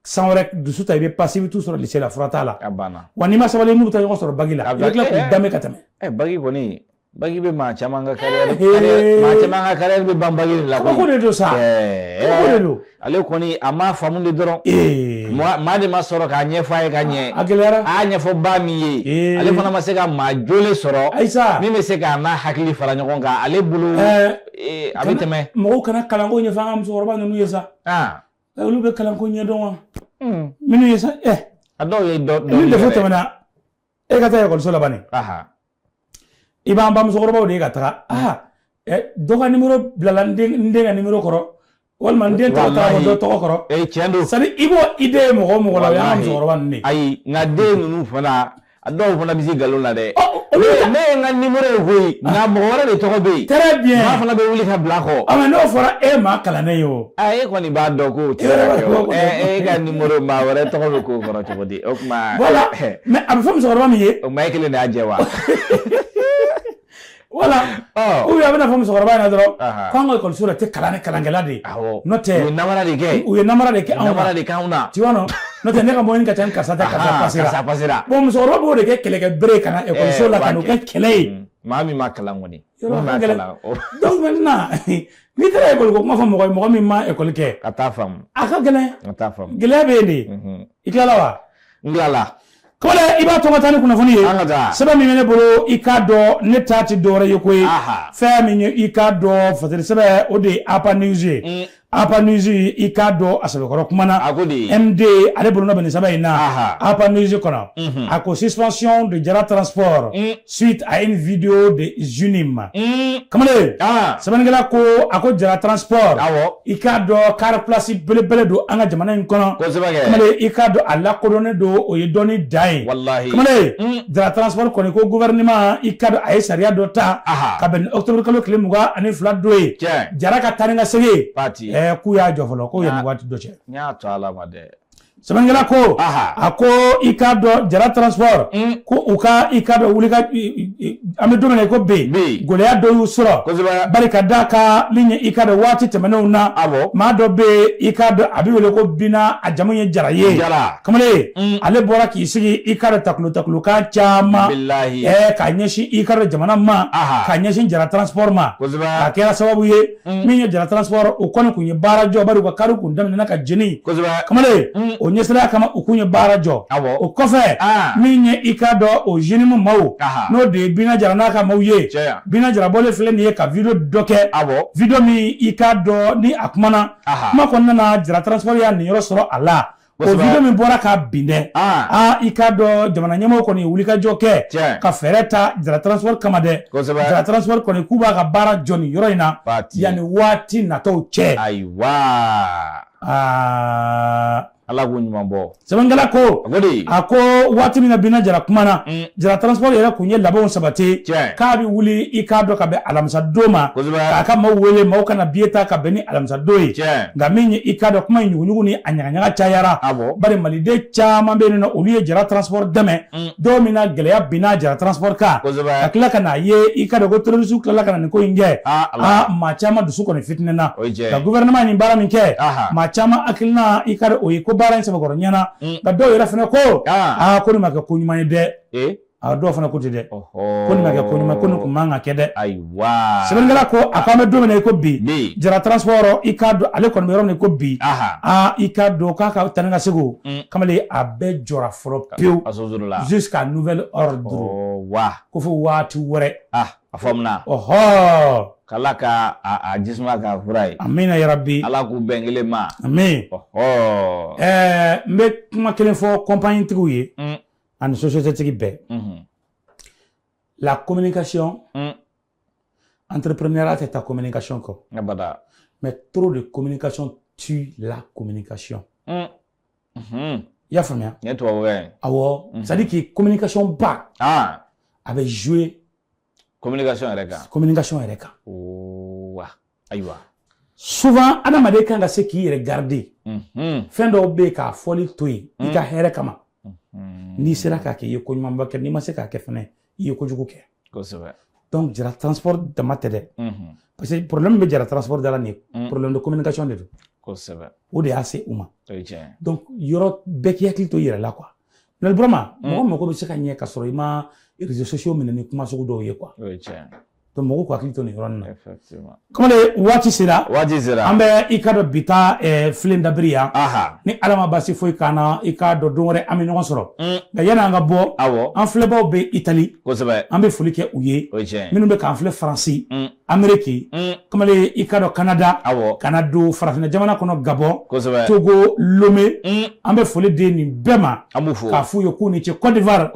san wɛrɛ dusu ta, i bɛ passer, i bɛ t'u sɔrɔ lycée la, fura t'a la. A banna. Wa n'i ma sabali, n'u bɛ taa ɲɔgɔn sɔrɔ bac la, A i bɛ tila k'u dame ka tɛmɛ. Ɛ, bac kɔni, bac bɛ maa caman ka carrière, maa caman ka carrière bɛ ban bac de la koyi. Kabako de don sa. Kabako de don. Ale kɔni, a m'a faamu de dɔrɔn. Maa de ma sɔrɔ k'a ɲɛfɔ a ye ka ɲɛ. A gɛlɛyara. A y'a ɲɛfɔ ba min ye, ale fana ma se ka maa jolen sɔrɔ. Ayisa. Min bɛ se k'a n'a hakili fara ɲɔgɔn kan ale bolo. A bɛ tɛmɛ. Mɔgɔw kana kalanko ɲɛfɔ an ka musokɔrɔba ninnu ye sa. Olu bɛ kalanko ɲɛdɔn wa? Minnu ye sa, A dɔw ye dɔ ni DEF tɛmɛna, e ka taa ekɔliso la bani. I b'an ba musokɔrɔbaw de ye ka taga. Aa, dɔ ka numéro bilala n den ka numéro kɔrɔ, walima n den tɔgɔ taara bɔ dɔ tɔgɔ kɔrɔ. Ee, tiɲɛ don. C'est à dire, i b'o idée ye mɔgɔ o mɔgɔ la, o y'an ka musokɔrɔba ninnu de ye. Ayi, nka den ninnu fana, a dɔw fana bɛ se nkalon na dɛ. Olu Ne ye n ka numéro ye koyi, nka mɔgɔ wɛrɛ de tɔgɔ bɛ yen. Très bien. Maa fana bɛ wuli ka bila kɔ. Ah, mais n'o fɔra e maa kalannen ye o. Aa, e kɔni b'a dɔn k'o tɛ se ka kɛ o. E ka numéro, maa wɛrɛ tɔgɔ bɛ k'o kɔrɔ cogo di? O tuma. Voilà, mais a bɛ fɔ musokɔrɔba min ye. O tuma e kelen de y'a jɛ wa? Voilà. Ou bien a bɛna fɔ musokɔrɔba ɲɛna dɔrɔn k'an ka ekɔliso la tɛ kalan ni kalankɛla de ye. N'o tɛ. U ye namara de kɛ. U ye namara de kɛ anw na. Namara de kɛ anw na. Tu vois non? N'o tɛ, ne ka moyenne ka ca ni karisa ta, karisa passera. Karisa passera. Bon, musokɔrɔba b'o de kɛ kɛlɛkɛ bere ka na ekɔliso la, ka n'o kɛ kɛlɛ ye. Maa min ma kalan kɔni. Yɔrɔ a ka gɛlɛn. Donc maintenant, n'i taara ekɔli ko kuma fɔ mɔgɔ ye, mɔgɔ min ma ekɔli kɛ. A t'a faamu. A ka gɛlɛn. A t'a faamu. Gɛlɛya bɛ yen de. I tilala wa? N tilala. Kɔlɛ, i b'a tɔgɔ taa ni kunnafoni ye. An ka taa. Sɛbɛn min bɛ ne bolo, i k'a dɔn ne ta tɛ dɔwɛrɛ ye koyi. Fɛn min ye, i k'a dɔn, fasiri sɛbɛn, o de ye APA News ye. APA News, i k'a dɔn, a sɛbɛkɔrɔ kumana. A ko de. MD ale bolonɔ bɛ nin sɛbɛn in na. APA News kɔnɔ. A ko suspension de Jara Transport suite à une vidéo de Junim. Kamalen. Sɛbɛnnikɛla ko, a ko Jara Transport. I k'a dɔn, car place belebele don an ka jamana in kɔnɔ. Kamalen, i k'a dɔn, a lakodɔnnen don, o ye dɔnni dan ye. Wallahi. Kamalen, Jara Transport kɔni ko gouvernement, i k'a dɔn, a ye sariya dɔ ta. Ka bɛn ni octobre kalo tile 22 don ye. Jara ka taa ni ka segin. K'u y'a jɔ fɔlɔ, k'o yanni waati dɔ cɛ. N y'a to Ala ma dɛ. Sɛbɛnnikɛla ko, a ko i k'a dɔn, Jara Transport ko u ka, i k'a dɔn, wuli ka, an bɛ don min na i ko bi, gɛlɛya dɔ y'u sɔrɔ. Bari ka d'a kan min ye, i k'a dɔn, waati tɛmɛnenw na, maa dɔ bɛ yen, i k'a dɔn, a bɛ wele ko Bina, a jamu ye Jara ye. Kamalen, ale bɔra k'i sigi, i k'a dɔn, takulu takulukan caman k'a ɲɛsin, i k'a dɔn, jamana ma, k'a ɲɛsin Jara Transport ma. A kɛra sababu ye min ye, Jara Transport o kɔni kun ye baara jɔ, bari u ka kari kun daminɛna ka jeni. Kamalen, o ɲɛsiraya kama, u kun ye baara jɔ. O kɔfɛ, min ye, i k'a dɔn, o JNIM maaw, n'o de ye Bina Jara n'a ka maaw ye. Bina Jara bɔlen filɛ nin ye ka vidéo dɔ kɛ, vidéo min, i k'a dɔn, ni a kumana kuma kɔnɔna na, Jara Transport y'a niyɔrɔ sɔrɔ a la. O vidéo min bɔra k'a bin dɛ, aa, i k'a dɔn, jamana ɲɛmɔgɔw kɔni ye wulikajɔ kɛ ka fɛɛrɛ ta Jara Transport kama dɛ. Jara Transport kɔni k'u b'a ka baara jɔ nin yɔrɔ in na yanni waati nataw cɛ. Ayiwa. Aa, Ala k'u ɲuman bɔ. Sɛbɛnnikɛla ko, a ko waati min na Bina Jara kumana, Jara Transport yɛrɛ kun ye labɛnw sabati k'a bɛ wuli, i k'a dɔn, ka bɛn alamisa don ma, k'a ka maaw wele, maaw kana billet ta ka bɛn ni alamisa don ye. Nka min ye, i k'a dɔn, kuma in ɲuguɲugu ni a ɲagaɲaga cayara, bari maliden caman bɛ yen nɔ, olu ye Jara Transport dɛmɛ don min na gɛlɛya binna Jara Transport kan, ka tila ka n'a ye, i k'a dɔn, ko terroriste tilala ka na nin ko in kɛ. Aa, maa caman dusu kɔni fitinɛna. Nka gouvernement ye nin baara min kɛ, maa caman hakilina, i k'a dɔn, o ye ko baara in sɛbɛkɔrɔ ɲɛna. Nka dɔw yɛrɛ fana ko, aa, ko nin ma kɛ ko ɲuman ye dɛ. A dɔw fana ko ten dɛ, ko nin ma kɛ ko ɲuman, ko nin kun man ka kɛ dɛ. Ayiwa. Sɛbɛnnikɛla ko, a ko an bɛ don min na i ko bi, Jara Transport, i k'a dɔn, ale kɔni bɛ yɔrɔ min na i ko bi, aa, i k'a dɔn k'a ka taa ni ka segin, kamalen, a bɛɛ jɔra fɔlɔ pewu jusqu'à nouvel ordre, ko fo waati wɛrɛ. A faamuna. Ɔhɔ. K'Ala ka a jisuma k'a fura ye. Amina yarabi. Ala k'u bɛn kelen ma. Amin. Ɔhɔ. N bɛ kuma kelen fɔ compagnie tigiw ye ani société tigi bɛɛ. La communication, entrepreneuriat tɛ taa communication kɔ. Abada. Mais trop de communication tue la communication. I y'a faamuya? Nin ye tubabukan ye. Awɔ, c'est à dire que communication ba, a bɛ jouer communication yɛrɛ kan. Communication yɛrɛ kan. Wa ayiwa. Souvent, adamaden kan ka se k'i yɛrɛ garder. Fɛn dɔw bɛ yen, k'a fɔli to yen i ka hɛrɛ kama. N'i sera k'a kɛ, i ye ko ɲumanba kɛ. N'i ma se k'a kɛ fɛnɛ, i ye kojugu kɛ. Donc Jara Transport dama tɛ dɛ, parce que problème bɛ Jara Transport da la nin ye, problème de communication de don. O de y'a se u ma. O ye tiɲɛ ye. Donc yɔrɔ bɛɛ k'i hakili to i yɛrɛ la quoi. Mais Burama, mɔgɔ mako bɛ se ka ɲɛ ka sɔrɔ i ma réseaux sociaux minɛ ni kuma sugu dɔw ye quoi. O ye tiɲɛ ye. Donc mɔgɔw k'u hakili to nin yɔrɔnin na. Effectivement. Kamalen, waati sera. Waati sera. An bɛ i ka dɔn bi ta filen dabiri yan. Aha. Ni Ala ma basi foyi k'an na, i k'a dɔn don wɛrɛ an bɛ ɲɔgɔn sɔrɔ. Nka yanni an ka bɔ, an filɛbaw bɛ Itali. An bɛ foli kɛ u ye. O ye tiɲɛ ye. Minnu bɛ k'an filɛ Faransi, Amérique, kamalen, i ka dɔn Canada, ka na don farafinna jamana kɔnɔ, Gabon, Togo, Lomé. An bɛ foli di nin bɛɛ ma. An b'u fo. K'a f'u ye k'u ni ce. Côte d'Ivoire.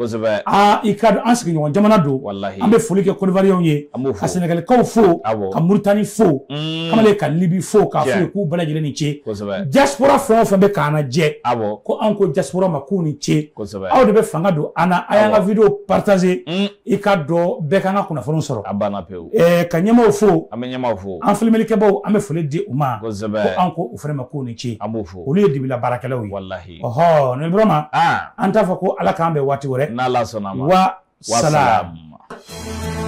Aa, i ka dɔn an sigiɲɔgɔn jamana don. Walahi. An bɛ foli kɛ Côte d'Ivoirienw ye. An b'u fo. Ka Sénégalikaw fo. Ka Mauritanie fo. Kamalen, ka Libye fo, k'a f'u ye k'u bɛɛ lajɛlen ni ce. Diaspora fɛn o fɛn bɛ k'an lajɛ. Ko anw ko diaspora ma k'u ni ce. Aw de bɛ fanga don an na. A y'an ka vidéo partager. I ka dɔn bɛɛ k'an ka kunnafoniw sɔrɔ. A banna pewu. Ka ɲɛmaaw fo. An bɛ ɲɛmaaw fo. An filɛlikɛbaw, an bɛ foli di u ma. Ko anw ko u fana ma k'u ni ce. An b'u fo. Olu ye dibila baarakɛlaw ye. Walahi. Ɔhɔ, nin Burama. An t'a fɔ ko Ala k'an bɛn waati wɛrɛ. N'Ala sɔnna ma. Wa salam. Wa salam.